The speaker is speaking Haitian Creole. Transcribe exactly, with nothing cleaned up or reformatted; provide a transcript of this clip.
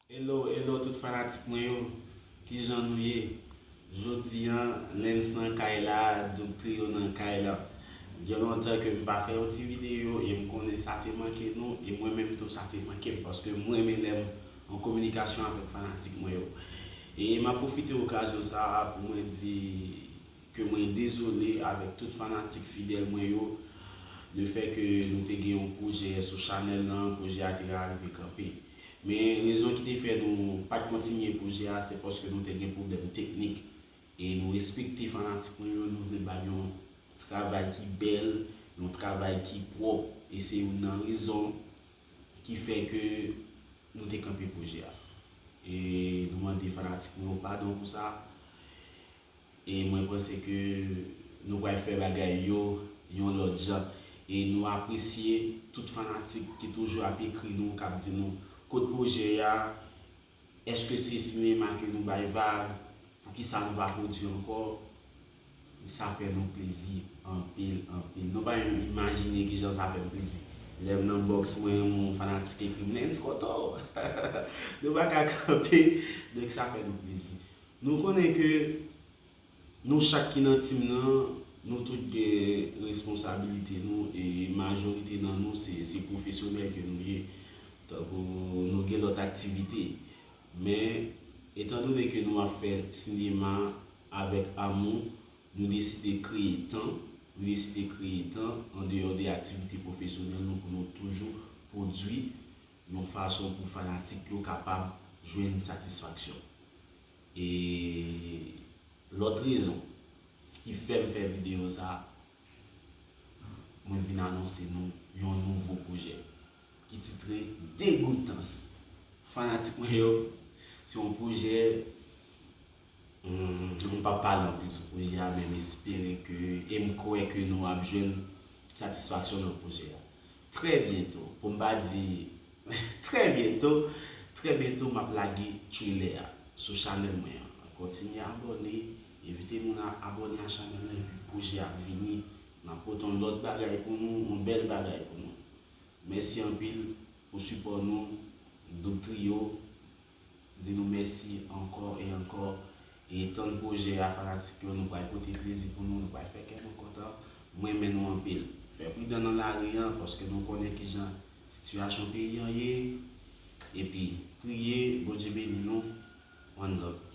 Hello, hello tout fanatik mwen yo. Kijan nou ye? Jodi a, Lens nan kay la, Doug Trio nan kay la. Gen lontan ke m pa fè yon ti videyo e m konnen sa te manke nou e mwen menm tou sa te manke m paske m renmen lè m an kominikasyon avèk fanatik mwen yo. E m ap pwofite okazyon sa a pou mwen di ke mwen dezole avèk tout fanatik fidèl mwen yo, lefè ke nou te gen yon pwojè sou chanèl lan, pwojè a te ka rive kanpe. Men rezon ki te fè nou pa t kontinye pwojè a, se paske nou te gen pwoblèm teknik. E nou respekte fanatik nou yo, nou vle bay yon travay ki bèl, yon travay ki pwòp, e se youn nan rezon ki fè ke nou te kanpe pwojè a. E nou mande fanatik nou yo padon pou sa. E mwen panse ke nou pral fè bagay yo yon lòt jan. E nou apresye tout fanatik ki toujou ap ekri nou, k ap di nou kot pwojè a, èske se sinema ke nou bay vag, poukisa nou pa pwodui ankò. Sa fè nou plezi anpil, anpil. Nou pa menm imajine kijan sa fè m plezi. Lè m nan bòks mwen, yon fanatik ekri m, Lens kote w? Nou pa ka kanpe, donk sa fè nou plezi. Nou konnen ke nou chak ki nan tim nan, nou tout gen responsabilite nou e majorite nan nou se, se pwofesyonèl ke nou ye. Tankou nou gen lòt aktivite. Men, etandone ke nou ap fè sinema avèk amou, nou deside kreye tan, nou deside kreye tan andeyò de aktivite pwofesyonèl nou pou nou toujou pwodui yon fason pou fanatik yo kapab jwenn satisfaksyon. E lòt rezon ki fè m fè videyo sa, mwen vin anonse nou yon nouvo pwojè ki titre Degoutans. Fanatik mwen yo, se yon pwojè, hmm, m p ap pale anpil sou pwojè a, men m espere ke, e m kwè ke nou ap jwenn satisfaksyon nan pwojè a. Trè byento, pou m pa di trè byento, trè byento m ap lage trailer a sou chanèl mwen an. Kontinye abòne, envite moun a abòne a chanèl lan, epi pwojè a ap vini. N ap pote yon lòt bagay pou nou, yon bèl bagay pou nou. Mèsi anpil pou sipò nou, Doug Trio. Di nou mèsi ankò e ankò. E tann pwojè a, fanatik yo, nou pral pote plezi pou nou, nou pral fè kè nou kontan. Mwen renmen nou anpil. Fè pridan nan lari an, paske nou konnen kijan sitiyasyon peyi an ye. Epi, priye, Bondye beni nou. One love.